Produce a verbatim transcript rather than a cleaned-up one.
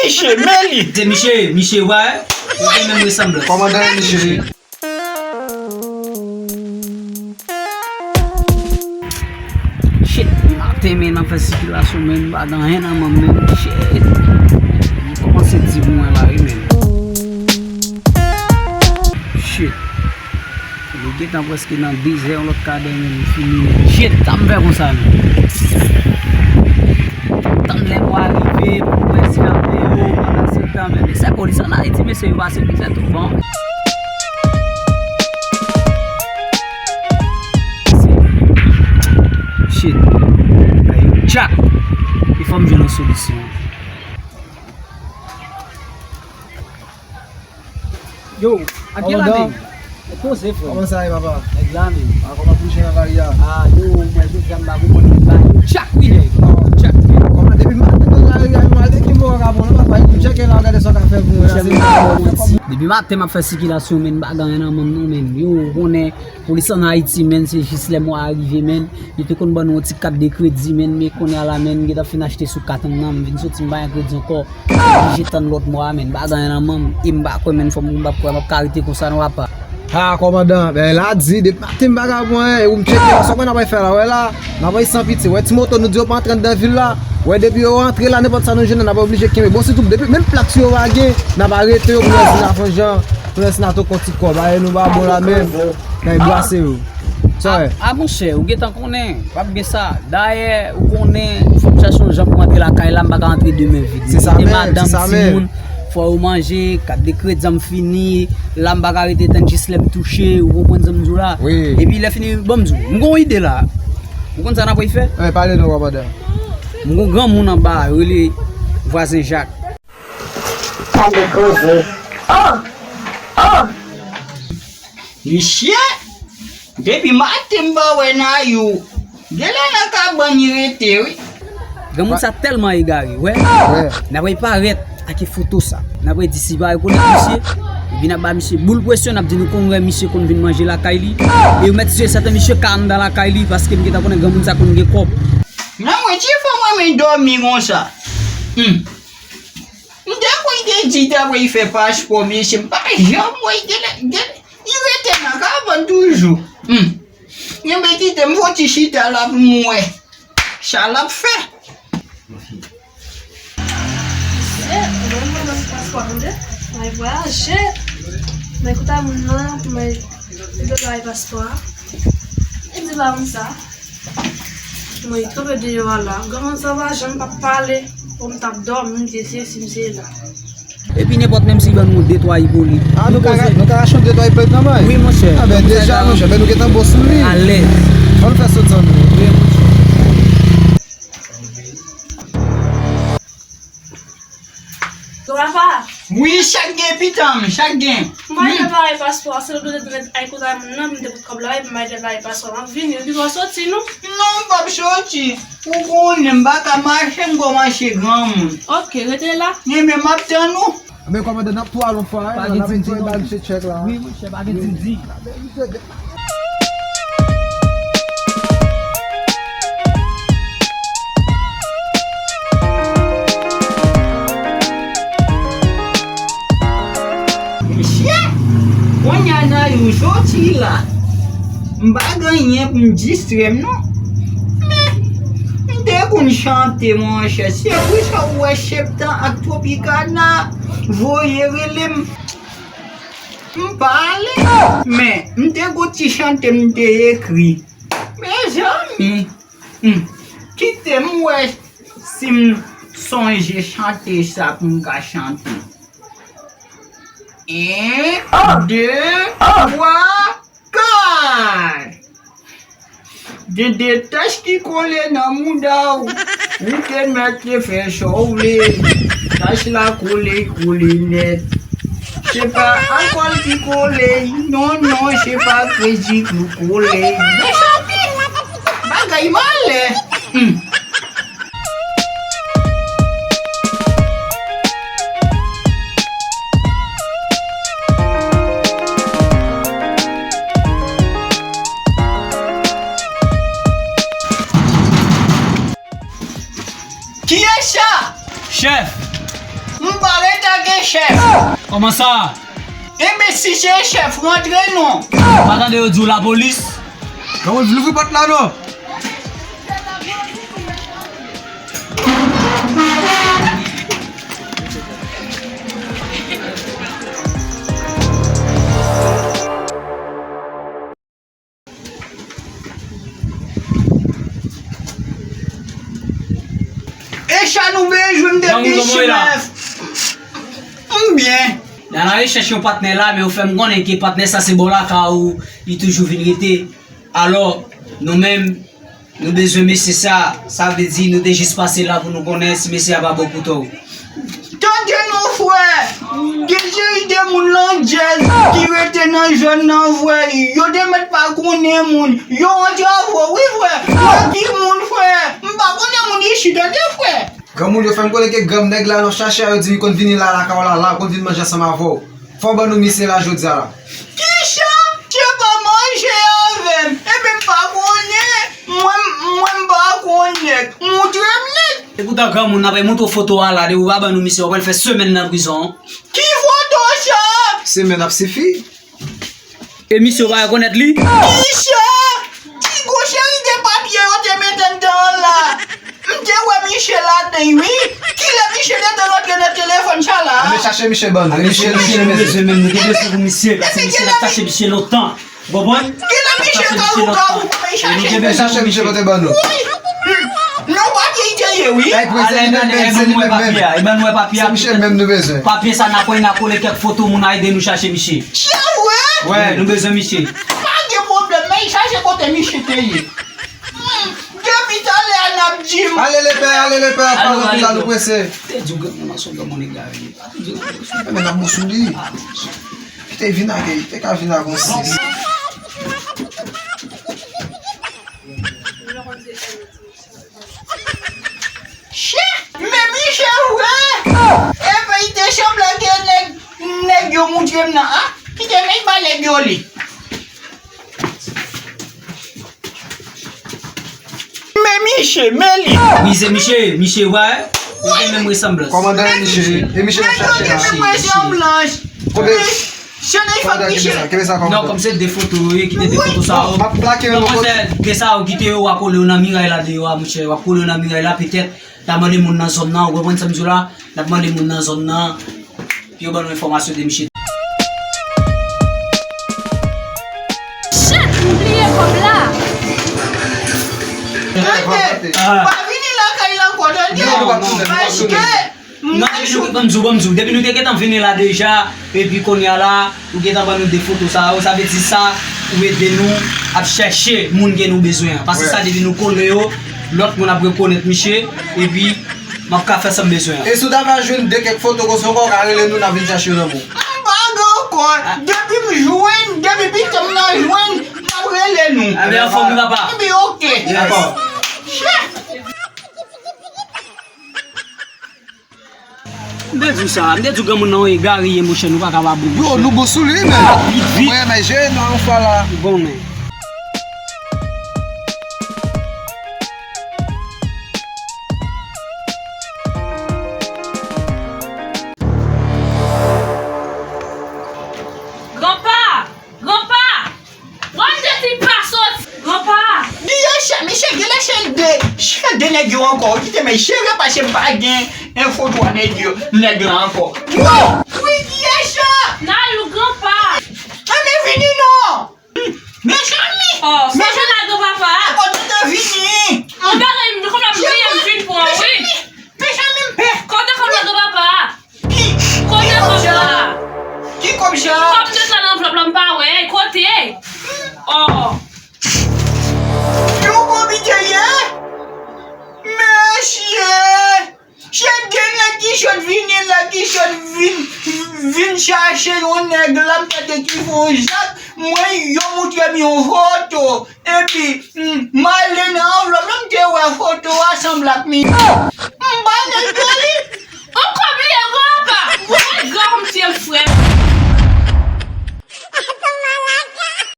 Misye, men li. Se misye, misye, wè. Yo gen menm resanblans. Kòmandan, misye. Shit, maten, men, nan fè sikilasyon, men, m pa gen anyen nan men m, men, shit. M kòmanse di pou mwen la, wi, men. Shit. Li gentan prèske nan dezè, yon lòt kadè, men, m fini, men. Shit, sa m fè konsa, men. Tann lè mwa rive, pou m wè si l ap deyò, pandan se tan, men, mesye, polis ann Ayiti, mesye, yo pase mizè tout bon. Shit. Kay yo tchak. E fò m jwenn yon solisyon. Yo, ak gen la, men. Poze, frè. Kòman sa ye, papa? Nèg la, men. Ah, kòman pou jan nan lari a? Ah, yo, mwen, jodi a, m pa konprann, men ba yo tchak, wi, nèg. Tchak, wi. Kòman, depi maten nan lari a, yo, ale ki mò ka bon, papa, yo tcheke la, gade sa w ka fè pou mwen la, se. Depi maten, m ap fè sikilasyon, men, m pa gen anyen nan men m, non, men. Yo, ou konnen, polis ann Ayiti, men, se jis lè mwa a rive, men. Yo te konn ban nou yon ti kat de kredi, men, men kounye a la, men, m gentan fin achte sou kat an nan, m vin soti, m pa gen kredi ankò. M oblije tann lòt mwa a, men, m pa gen anyen nan men m, e m pa kwè, men, fò m, m pa kwè m ap ka rete konsa non, papa. Ha, kòmandan, men la di, depi maten m pa ka pran anyen, e ou m tcheke la, sa w kwè n ap fè la, wè la, n ap fè san pitye, wè ti moto nou di yo pa antre anndan vil la, wè depi yo antre la, nenpòt sa nou jwenn la, n ap oblije kenbe. Bon, sitou, depi menm plak si yo pa gen, n ap arete yo, pou lè si n a fè jan, pou lè si n a toko ti kòb, aye nou pa bon la menm, n a brase yo. Sa w wè? A, a, monchè, ou gentan konnen, p ap gen sa. Dayè, ou konnen, fò m chache yon jan pou m antre lakay la, m pa ka antre de men vid. Se sa menm, se sa menm. Gen madanm, timoun, fò yo manje, kat de kredi an m fini, la m pa ka rete tann jis lè m touche, ou konprann sa m di w la? Wi. Epi lè fini, ban m di w, m gen yon ide la. Ou konn sa n ap fè? Anben, pale non, kòmandan. M gen yon granmoun anba, yo rele Vwazen Jak. Gade koze. Oh! Oh! Misye, depi maten m pa wè Nayou. Genlè nan kabann li rete, wi. Granmoun sa tèlman egare, wè. Wè. N ap parèt ak foto sa. N ap di si pa rekonèt misye, epi n ap ba misye boul presyon, n ap di nou konn wè misye konn vin manje lakay li. E yo mèt si e sèten misye ka anndan lakay li, paske m gentan konnen granmoun sa konn gen kòb. Nan mwen, ti fò mwen, mwen dòmi konsa. Hmm. M te kwè te di ta pral fè paspò, mesye, m pa janm wè l genlè, genlè, li rete nan kabann toujou. Hmm. Enben kite m fon ti chita la pou m wè sa l ap fè. Mesye, mwen mwen mwen paspò tande, mwen vwayaje. Mwen koute moun nan, mwen li bay paspò a. Li di ba moun sa. Mwen kanpe deyò a la. Granmoun sa pa janm p ap pale. Pou m t ap dòmi, m te se si m se la. Epi nenpòt, menm si ban nou de twa ipòlit. Ah, nou ka, nou ka rache de twa ipòlit nan men. Wi, monchè. Ah, ben, deja, monchè, ben, nou gentan bon sou li. Alèz. Fò n fè sot zòn. Wi, monchè. Papa. Wi, chak gen pitanm, chak gen. Mwen te pare paspò, se lè w te mèt al kote moun nan, m te pot kòb la, epi mwen te pare paspò, m ap vini, epi w soti, non? Non, m p ap soti. Ou konnen, m pa ka mache, m gon mache granmoun. Ok, rete la. Enben, m ap tann ou. Enben, kòmandan, n ap tou al yon fwa, wi, n ap vin tou bay misye tchèk la. Wi, monchè, pa gen didi. Mesye, kounye a nan yon soti la. M pa gen anyen pou m distrè m, non. Men, m te konn chante, monchè. Se pou sa w wè Septan ak Tropicana voye rele m. M pa ale, men m te gon ti chante m te ekri. Mezanmi, hmm, kite m wè si m sonje chante sa pou m ka chante. En, de, twa, kat! Gen de tach ki kole nan mouda w. Ou te mèt te fè sa w vle. Tach la kole, kole nèt. Se pa alkòl ki kole, non, non, se pa kredi ki kole. Mechan anpil, bagay malè. Hmm. Kiyès sa? Chèf. M M pa ret ak chèf. Kòman sa? Enben, si se chèf, rantre non. Pa tande yo di w lapolis? Granmoun, vin louvri pòt la non. E sa nou bezwen depi chèf. M byen. N a nan rechèch yon patnè la, men ou fè m konnen ke patnè sa se bò lakay ou li toujou vin rete. Alò, nou menm, nou bezwen mesye sa, sa vle di nou te jis pase la pou nou konnen si mesye a pa bon pou tò. Tande non, frè, gen seri de moun landjèz ki rete nan zòn nan, frè, yo te mèt pa konnen moun, yo antre avè w, wi, frè, yo di moun, frè, m pa konnen moun isit, tande, frè. Granmoun yo fè m konnen ke granm nèg la nan chache a, yo di m konn vini la lakay w la, la, konn vin manje ansanm avè w. Fò w ban nou misye la jodi a la. Kisa? Se pa manje avè m. Enben, m pa konnen. Mwen, mwen m pa konnen. Montre m li. Epoutan granmoun, n ap montre w foto a la, depi w pa ban nou misye, w pral fè semèn nan prizon. Ki foto sa? Semèn ap sifi. E misye w pa rekonèt li? Kisa? Ki gwo seri de papye yo te mete anndan an la? M te wè Michel ladan, wi. Kilè Michel te rantre nan telefòn sa la? Ann chache Michel ban nou. Michel, Michel, nou bezwen menm, nou te bezwen pou misye, paske misye n ap chache misye lontan. Ou konprann? Kilè Michel ka ou ka ou pa chache? Nou te bezwen pou misye. Chache Michel pote ban nou. Wi. Non, papye li te ye, wi. Ay, prezan li menm, menm, se li menm, menm. E ban nou wè papye a. Se Michel menm nou bezwen. Papye sa n ap pran, n a kole kèk foto moun a ede nou chache misye. Se vre? Wi, nou bezwen misye. Pa gen pwoblèm, men chache kote misye te ye. Hmm, depi talè a n ap di m. Ale lepè, ale lepè, pa rantre la, nou prese. Te di w granmoun nan se yon granmoun egare. Pa te di w granmoun sou li. Men n ap bon sou li. Kite vin ak, te ka vin ak yon sis. Chè! Men misye vre! Epi te sanble ke nèg, nèg yo montre m nan, a? Kite nèg ba nèg yo li. Men misye, men li. Wi, se misye, misye, wè. Yo gen menm resanblans. Kòmandan e misye, e misye n ap chache a. Nèg yo gen menm resanblans. Kote? Kòmandan, kite sa, kite sa kòmandan. Non, kòm se de foto yo ye, kite de foto sa yo. M ap plake yo nan kote. Kòmandan, de sa yo kite yo, w a kole yo nan miray la deyò a, monchè. W ap kole yo nan miray la, petèt, n a mande moun nan zòn nan, ou konprann sa m di w la? N ap mande moun nan zòn nan, pou yo ban nou enfòmasyon de misye. Shit, m bliye kòb la. Tande, pa vini lakay la ankò, tande. Paske Non, depi nou, ban m di w, ban m di w, depi nou te gentan vini la deja, epi kounye a la, ou gentan ban nou de foto sa yo, sa vle di sa, ou ede nou ap chèche moun ke nou bezwen an. Paske sa, depi nou kole yo, lòt moun ap rekonèt misye, epi m ap ka fè sa m bezwen an. E si w ta va jwenn de kèk foto konsa ankò, w ka rele nou, n a vin chache yo nan men w. M pa gen ankò. Depi m jwenn, depi pitit m nan jwenn, m ap rele nou. Enben, anfòm wi, papa. Enben, oke. Dakò. M te di w sa, m te di w granmoun nan yon egare ye, monchè, nou pa ka pa bon, monchè. Yo, nou bon sou li, men. Vit, vit. Mwen, men, jere nou yon fwa la. Bon, men. Granpa! Granpa! Bon, m te di pa soti. Granpa! Li ye chè, misye gen lè chè de, chè de nèg yo ankò. Kite men jere paske m pa gen enfo twa nèg yo, nèg la ankò. Yo! Wi, ki ye sa? Nalou, granpa! Ann vini non! Mezanmi! Oh, sa vin la granpapa? Kote w te vini? Mwen pa gen, m konn ap bliye m vin pran, wi. Mezanmi, m pè. Kote kòb la granpapa? Ki, kote kòb la? Ki kòb sa? Kòb nèt la nan anvlòp la, m pa wè. Kote? Oh. Yon konbite ye? Mesye! Se de nèg ki sot vini la, ki sot vin, vin chache yon nèg la, m tande ki fè yon zak, mwen, yo montre m yon foto. Epi, m, m ale nan anvlòp la, m te wè foto a sanble ak misye. M ba nèg yo li. Ankò bliye granpa. Mwen granm tye frè.